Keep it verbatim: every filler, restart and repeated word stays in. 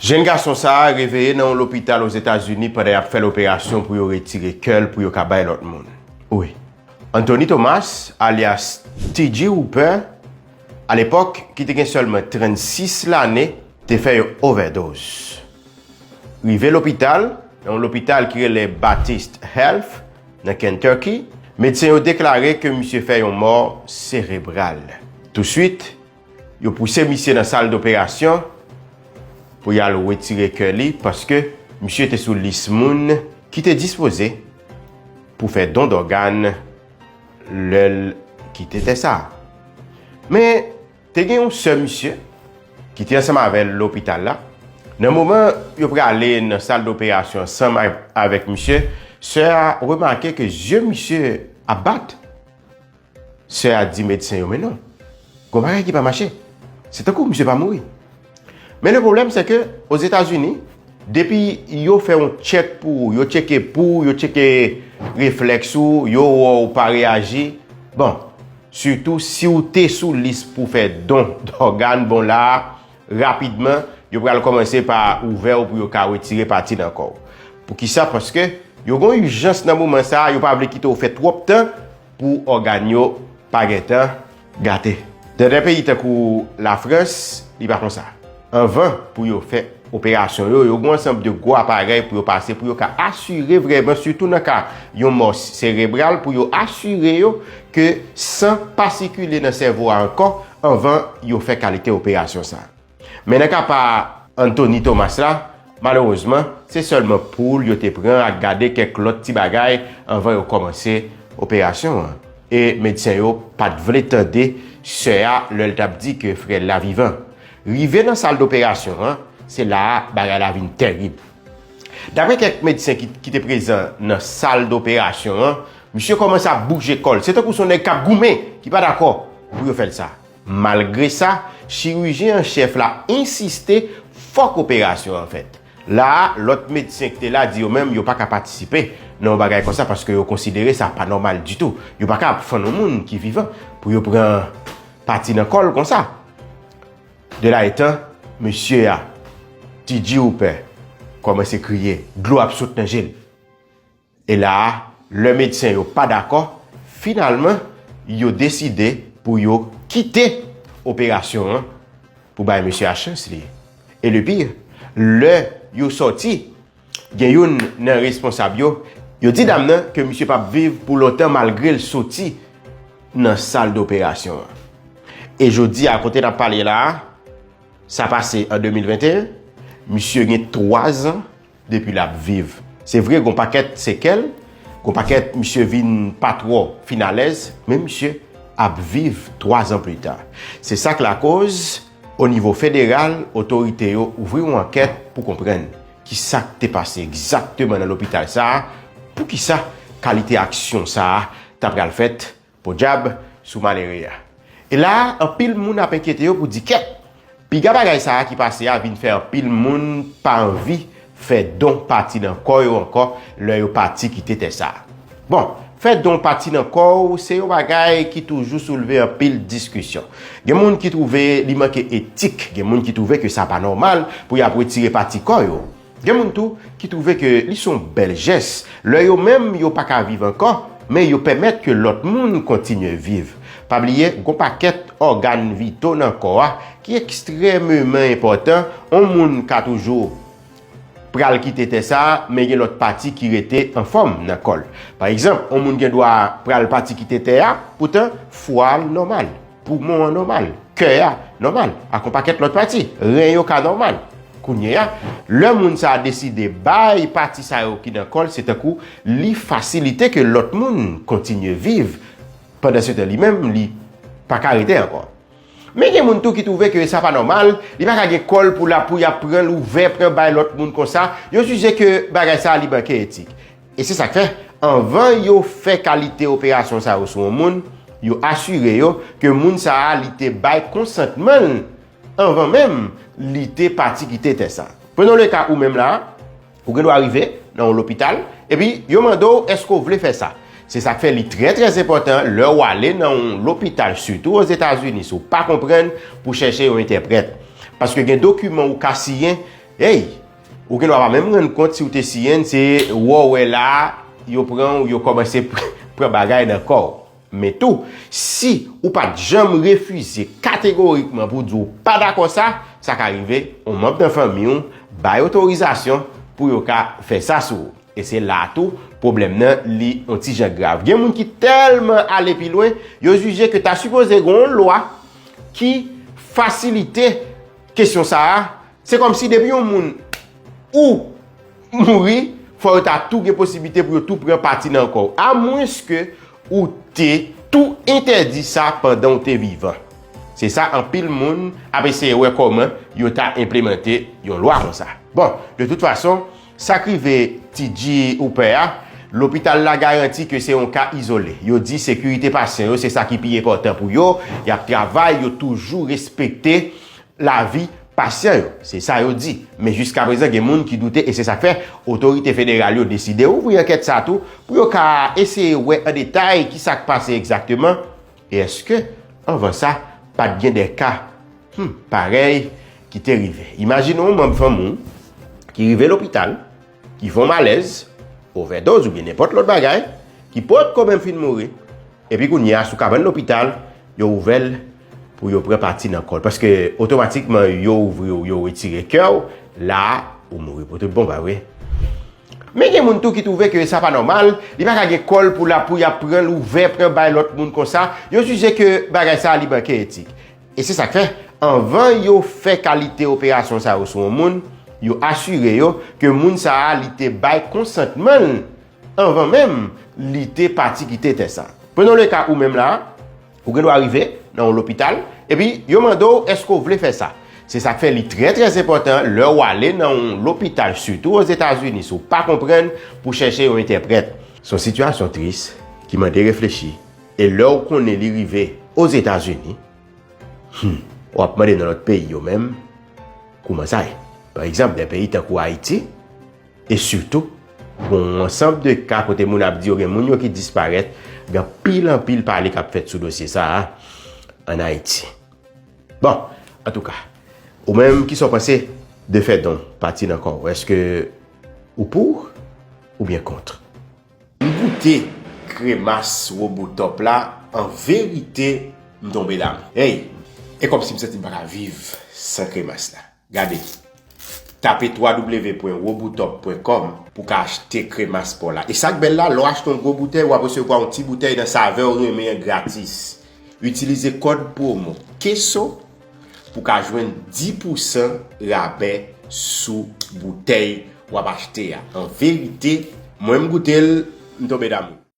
Jenn gason sa a reveye nan yon lopital Ozetazini pandan y ap fè l operasyon pou yo retire kè l pou yo ka bay lòt moun. Wi. Anthony Thomas, alyas T J Hooper, alepòk ki te gen sèlman trannsis lane, te fè yon ovèdoz. Rive lopital, nan yon lopital ki rele Baptist Health, nan Kentucky, medsen yo deklare ke misye fè yon mò serebral. Touswit, yo pouse misye nan sal doperasyon pou y al retire kè li, paske misye te sou lis moun ki te dispoze pou fè don dògàn lè l kite tè sa a. Men, te gen yon sè misye ki te ansanm avè l lopital la. Nan moman yo prale nan sal doperasyon ansanm a- avèk misye, sè a remake ke zye misye ap bat. Sè a di medsen yo, "Men non, gon bagay ki pa mache. Se tankou misye pa mouri." Men le pwoblèm, se ke Ozetazini, depi yo fè yon tchèk pou ou, yo tcheke pou ou, yo tcheke reflèks ou, yo wè w pa reyaji, bon, sitou si w te sou lis pou fè don dògàn, bon, la a, rapidman, yo pral kòmanse pa ouvè w pou yo ka retire pati nan kò w. Poukisa? Paske yo gen yon ijans nan moman sa a, yo pa vle kite w fè twòp tan pou ògàn yo pa gentan gate. Nan de peyi tankou Lafrans, li pa konsa. Anvan pou yo fè operasyon yo, yo gen yon ansanm de gwo aparèy pou yo pase, pou yo ka asire vrèman, sitou nan ka yon mò serebral, pou yo asire yo ke san pa sikile nan sèvo a ankò anvan yo fè kalite operasyon sa. Men nan ka pa Anthony Thomas la, malerezman, se sèlman poul yo te pran ak gade kèk lòt ti bagay anvan yo kòmanse operasyon an. E medsen yo pa t vle tande sè a lè l t ap di ke frè l la vivan. Rive nan sal doperasyon an, se la a bagay la vin tèrib. Daprè kèk medsen ki, ki te prezan nan sal doperasyon an, misye kòmanse ap bouje kò l. Se tankou se yon nèg k ap goumen, ki pa dakò pou yo fè l sa. Malgre sa, chirijyen an chèf la ensiste fòk operasyon an fèt. La a, lòt medsen ki te la di yo menm yo pa ka patisipe nan yon bagay konsa paske yo konsidere sa pa nòmal ditou. Yo pa ka ap fann yon moun ki vivan pou yo pran pati nan kò l konsa. De la etan, mesye a, T J Hooper, kòmanse kriye, dlo ap sot nan je l. E la a, lè medsen yo pa dakò, finalman, yo deside pou yo kite operasyon an pou bay mesye a chans li. E le pire, lè yo sòti, gen youn nan responsab yo, yo di dam nan ke misye p ap viv pou lontan malgre l soti nan sal doperasyon an. E jodi a, kote n ap pale la a, sa pase an de mil venteyen, misye gen twa zan depi l ap viv. Se vre, gon pakèt sekèl, gon pakèt misye vin pa twò fin alèz, men misye ap viv twa zan pli ta. Se sa k lakoz, o nivo federal, otorite yo ouvri yon ankèt pou konprann ki sa k te pase egzakteman nan lopital sa a, poukisa kalite aksyon sa a ta pral fèt, podyab sou malere a. E la a, anpil moun ap enkyete yo pou di kèt, piga bagay sa a ki pase a vin fè anpil moun pa anvi fè don pati nan kò yo ankò lè yo pati kite tè sa a. Bon, fè don pati nan kò w se yon bagay ki toujou soulve anpil diskisyon. Gen moun ki twouve li manke etik, gen moun ki twouve ke sa pa nòmal pou y ap retire pati kò yo. Gen moun tou ki twouve ke li se yon bèl jès. Lè yo menm yo pa ka viv ankò, men yo pèmèt ke lòt moun kontinye viv. Pa bliye, gon pakèt ògàn vito nan kò a ki ekstrèmeman enpòtan. On moun ka toujou pral kite tè sa a, men gen lòt pati ki rete anfòm nan kò l. Pa egzanp, on moun gen dwa pral pati kite tè a, poutan fwa l nòmal, poumon an nòmal, kè a nòmal, ak on pakèt lòt pati, ren yo ka nòmal. Kounye a, lè moun sa a deside bay pati sa yo ki nan kò l, se tankou li fasilite ke lòt moun kontinye viv, pandansetan li menm, li pa ka rete ankò. Men gen moun tou ki twouve ke sa pa nòmal, li pa ka gen kò l pou l ap, pou y ap pran l ouvè, pran bay lòt moun konsa. Yo jije ke bagay sa a li manke etik. E se sa k fè, anvan yo fè kalite operasyon sa yo sou yon moun, yo asire yo ke moun sa a li te bay konsantman l anvan menm li te pati kite tè sa. Prenons le ka ou menm la, ou gen dwa rive nan yon lopital, epi yo mande w èske w vle fè sa. Se sa k fè li trè, trè enpòtan lè w ale nan yon lopital, sitou Ozetazini, si w pa konprann, pou chèche yon entèprèt. Paske gen dokiman ou ka siyen, Hey, ou gen dwa pa menm rann kont si w te siyen, se wè w wè la, yo pran w, yo kòmanse pran bagay nan kò w. Men tou, si ou pa t janm refize kategorikman pou w di w pa dakò sa, sa ka rive yon manm nan fanmi w bay otorizasyon pou yo ka fè sa sou ou. E se la a tou pwoblèm nan li yon ti jan grav. Gen moun ki tèlman ale pi lwen, yo jije ke ta sipoze gen yon lwa ki fasilite kesyon sa a. Se kòmsi depi yon moun ou mouri, fò yo ta tou gen posiblite pou yo tou pran pati nan kò w. Amwenske ou te tou entèdi sa pandan w te vivan. Se sa anpil moun ap eseye wè kòman yo ta enplemante yon lwa konsa. Bon, de tout fason, sa k rive T J Hooper a, lopital la garanti ke se yon ka izole. Yo di sekirite pasyan yo se sa ki pi enpòtan pou yo, y ap travay, yo toujou respekte lavi pasyan yo. Se sa yo di. Men jiskaprezan, gen moun ki doute e se sa k fè otorite federal yo deside ouvri ankèt sa tou pou yo ka eseye wè an detay ki sa k pase egzakteman e èske, anvan sa, pa t gen de ka, hmm, parèy ki te rive. Imajine yon manm fanmi w ki rive lopital, ki fè yon malèz, ovèdoz oubyen nenpòt lòt bagay, ki potko menm fin mouri, epi kounye a, sou kabann lopital, yo ouvè l pou yo pran pati nan kò l. Paske otomatikman, yo ouvri w, yo retire kè w, la a, ou mouri pou tout bon, pa vre? Men gen moun tou ki twouve ke sa pa nòmal, li pa ka gen kò l pou l ap, pou y ap pran l ouvè, pran bay lòt moun konsa. Yo jije ke bagay sa a li manke etik. E se sa k fè, anvan yo fè kalite operasyon sa yo sou yon moun, yo asire yo ke moun sa a li te bay konsantman l anvan menm li te pati kite tè sa. Prenons le cas ou menm la, ou gen dwa rive nan yon lopital, epi yo mande w èske w vle fè sa. Se sa k fè li trè, trè enpòtan lè w ale nan yon lopital, sitou Ozetazini, si w pa konprann, pou chèche yon entèprèt. Se yon sitiyasyon tris ki mande reflechi. E lè w konnen li rive Ozetazini, hmm, w ap mande nan lòt peyi yo menm kouman sa ye. Pa egzanp, de peyi tankou Ayiti, e sitou, gen yon ansanm de ka kote moun ap di yo gen moun yo ki disparèt, gen anpil, anpil pale k ap fèt sou dosye sa a ann Ayiti. Bon, antouka, ou menm, kisa w panse de fè don pati nan kò w? Èske ou pou oubyen kont? M goute kremas Robotop la, an verite, m tonbe damou. Hey, e kòmsi m santi m pa ka viv san kremas la. Gade, tape twa w w w pwen robotop pwen kòm pou w ka achte kremas pa w la. E sa k bèl la, lè w achte yon gwo boutèy, w ap resevwa yon ti boutèy nan savè w renmen an gratis. Itilize kòd pwomo keso pou w ka jwenn dis pousan rabè sou boutèy w ap achte a. An verite, mwen m goute l, m tonbe damou.